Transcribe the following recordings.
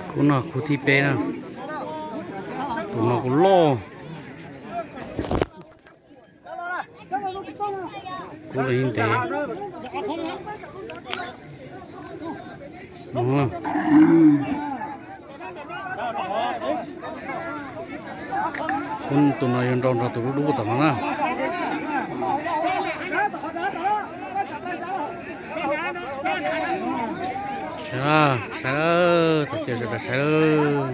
Khub no khub thib peb na. Tus no kuj loj. Kub los yeej ntev. Kub tus no yuav nrau nrog tus dub dub tom no na. Saib, saib, tom cia sawv daws saib.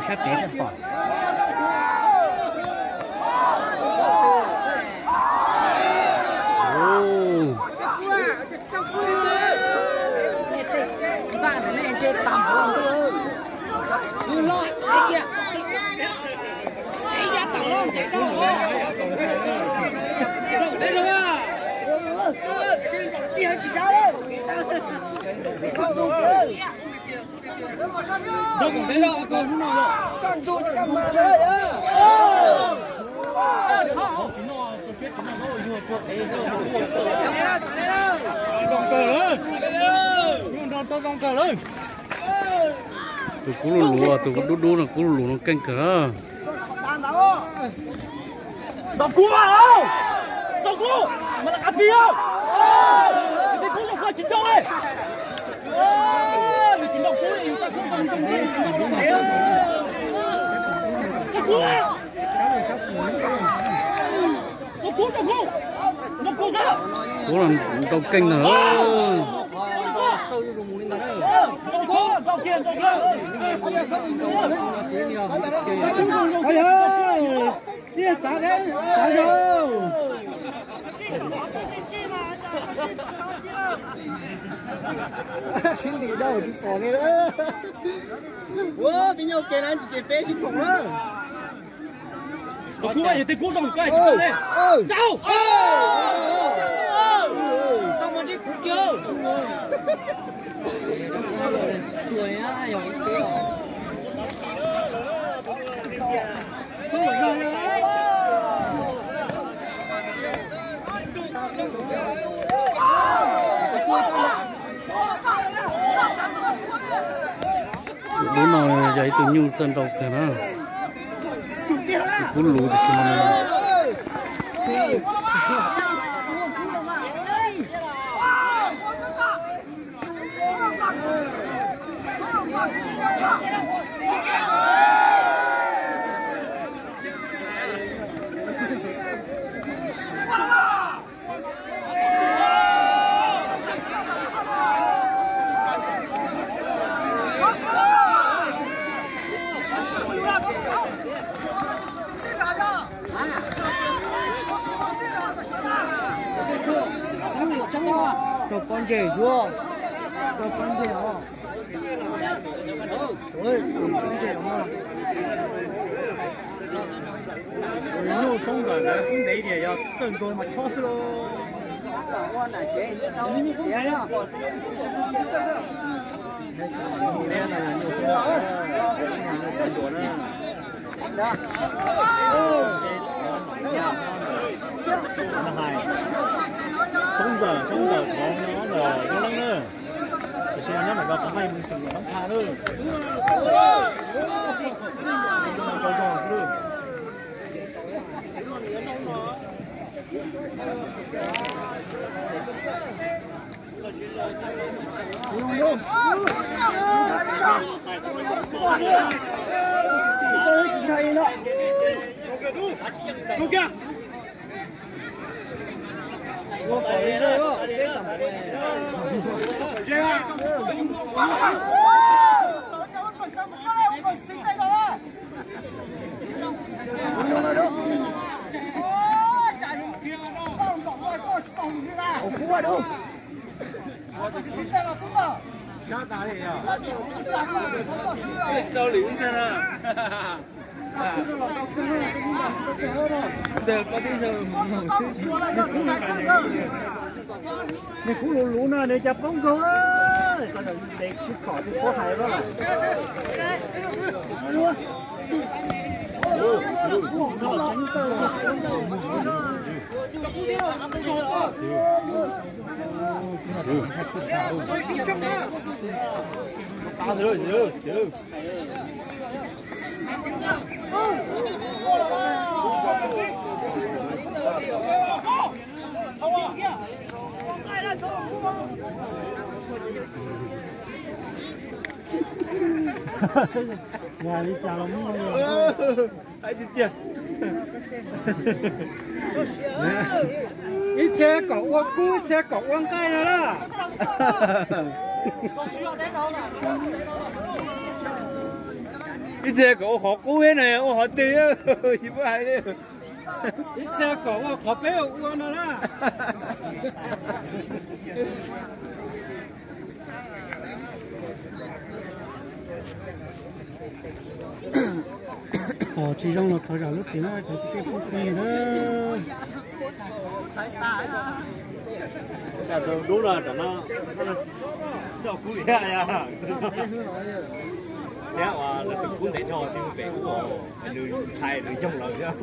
Sab pem pom. Tus kub lug lug, tus dub dub no kub lug lug no keej kawg. Ntaus kub mas, ntaus kub mas, qab pib. Tej kub ntaus kub tsis ntaus li. Yus tsis ntaus kub li, yus tsis ntaus kub li, ntaus kub, ntaus kub, ntaus kub, ntaus kub xwb. Kub ntaus keej ntag. Sib ntim dau tsis pom li. Ua peb nyob ua ke na, tsis ces peb sib phoom na. Kub yog tej kub zoo koj tsis tau li. Ntaus. Tau mas ntsib kuv kiag. Tus dub no yog ib tug nyuj txawj ntaus kawg na. Kub luv tiam sis mas Tau pob ntseg zuag, tau pob ntseg os. Nyuj Soob Nkawm ntawd kub ntev tiag, yog tawg nkaus mas chob xwb lauj. Soob Nkawm, Soob Nkawm qhov no ntawm Zoo Leej na. Tiam sis nyob ntawm ko qhov nqaij mus xwm nyob tha lawm. Tsis tau lwm ib tag na. Ntawm pab tib zaug mus xwb. Nws kuj luv luv no nws cas poob nkaus, ntes kuj kom tus pov hais lawm. Ua li cas los muaj. Tiag tiag. Ib txhia kom ua kub, ib txhia kom ua nqaij no na. Ib txhia kom ua qhov qub thiab no, ua qhov twg, tsis paub hais li. Ib txhia kom ua qhov peb ua no na. Tsis zoo los thov zam lub txim na cov kwv tij phooj ywg na. Dub no, thiab lawv tus kub ntev dhau, tus pem ub, nws ntshai nws yoog lawm thiab.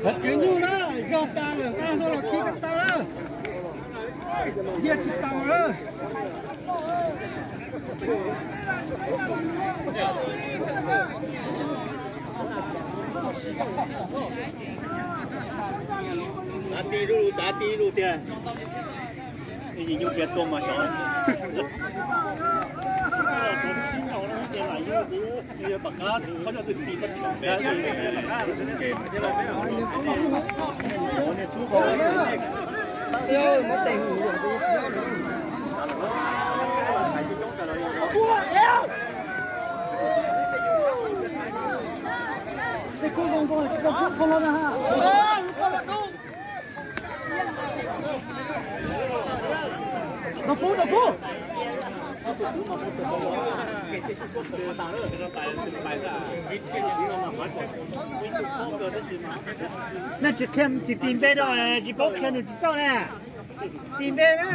Qhov tsev nyuj na, zog tas lawm, nqa hlo los khi tau lawm. Hiaj tsis tau lawm. Txav ti lug, txav ti lug tiag. Yus nyuj piav tuag mas xyov. Nej tsis qhia, tsis tis npe rau, tsis paub qhia nws tsis txawj na. Tis npe na.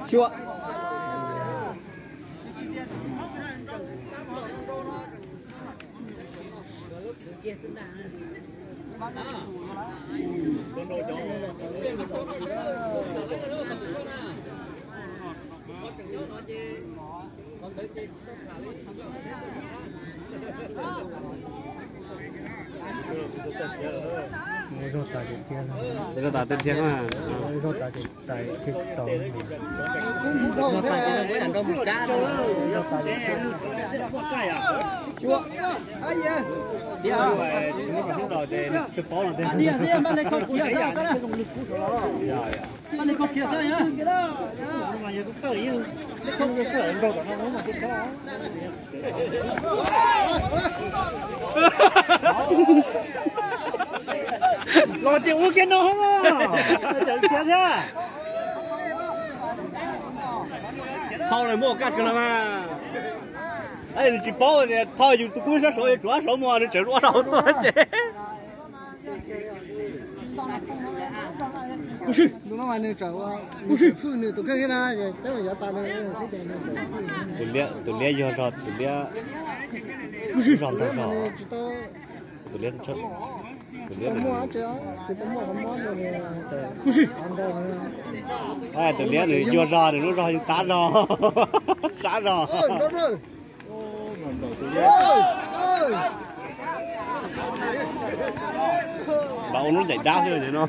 Xyuam. Zog tas ces thiaj, zog tas ces thiaj tau. Los ces ua kiag no thiab. Thauj lawm muaj kaj kawg los mas. Nws tsis paub tias thauj yus tus kub sab saud yuav tsum sab saud mus, nws tseem ua rau tuaj ces. Tus liab yuag zog, tus liab zog ntag zog. Tus liab, tus liab, tus liab nws yuag zog, nws lub zog yeej tab zog, sab zog. Npam ua lub ncaim dab xwb no.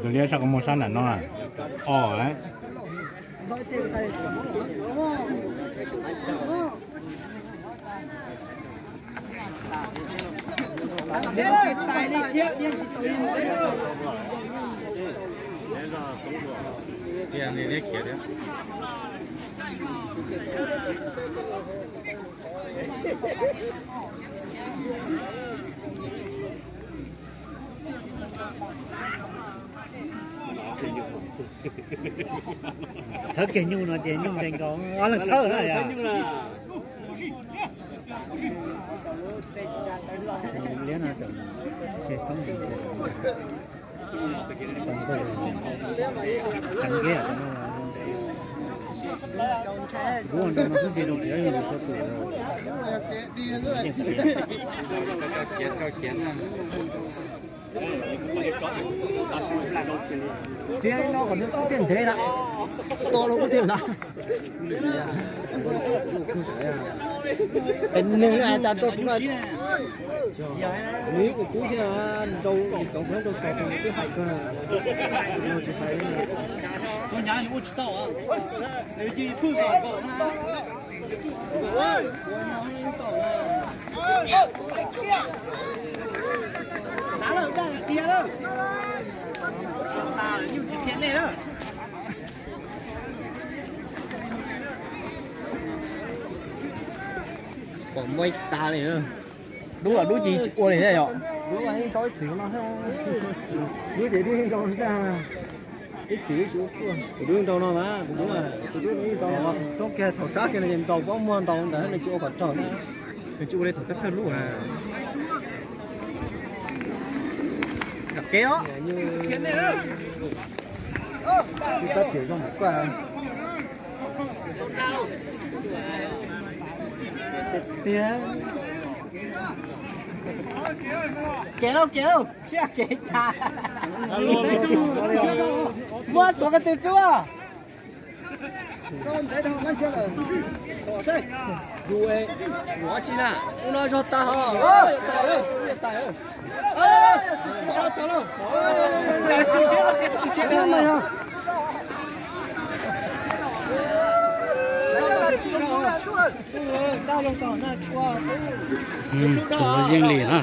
Tus liab sab qhov muag sab nram no, os. Thawb kiag nyuj no ces nyuj nres nkaus ob leeg thawb na yom. Liab no tseem tsis xoob, tseem nqug, tseem nqig no. Kuv ua nrau no xwb ntshe zoo tias yog yus txhua tus. Tsis no kom nws thiaj ntev na, to los kuj thiaj na. Tes neeg na cas rau kuv na, nws ib kuv kub thiab nrau cov nrau tes twb hais kawg na, tsis hais. Pom muaj ib tas li, dub los dub ces tsis ua li thiab yom. Dub ces dub nrau xwb. Ib txwm ib tsis ua tuaj, tus dub nrau no mas, tus dub, tus dub nrau no, xoob kiag thaum sab kiag no ces ntaus pob muag ntaus ntawd nws tsis ua kom raug na, nws tsis ua li thaum thawj thawj lub na. Kev os, tab tias zoo npaum koj tiag. Kev lauj, kev lauj, siab kev cas. Muab tuav ko tw rub. Yus, ua tsi na, ua no zog tag ho, tas, tas. Tus yeej li na.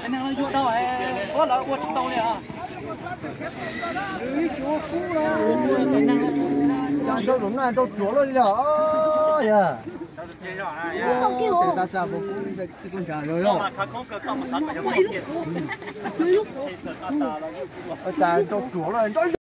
Nrau tus na nrau ruam lawm li os. Yog tas xa puas kub tij kuj nrad los yog. Nrau ruam lawm.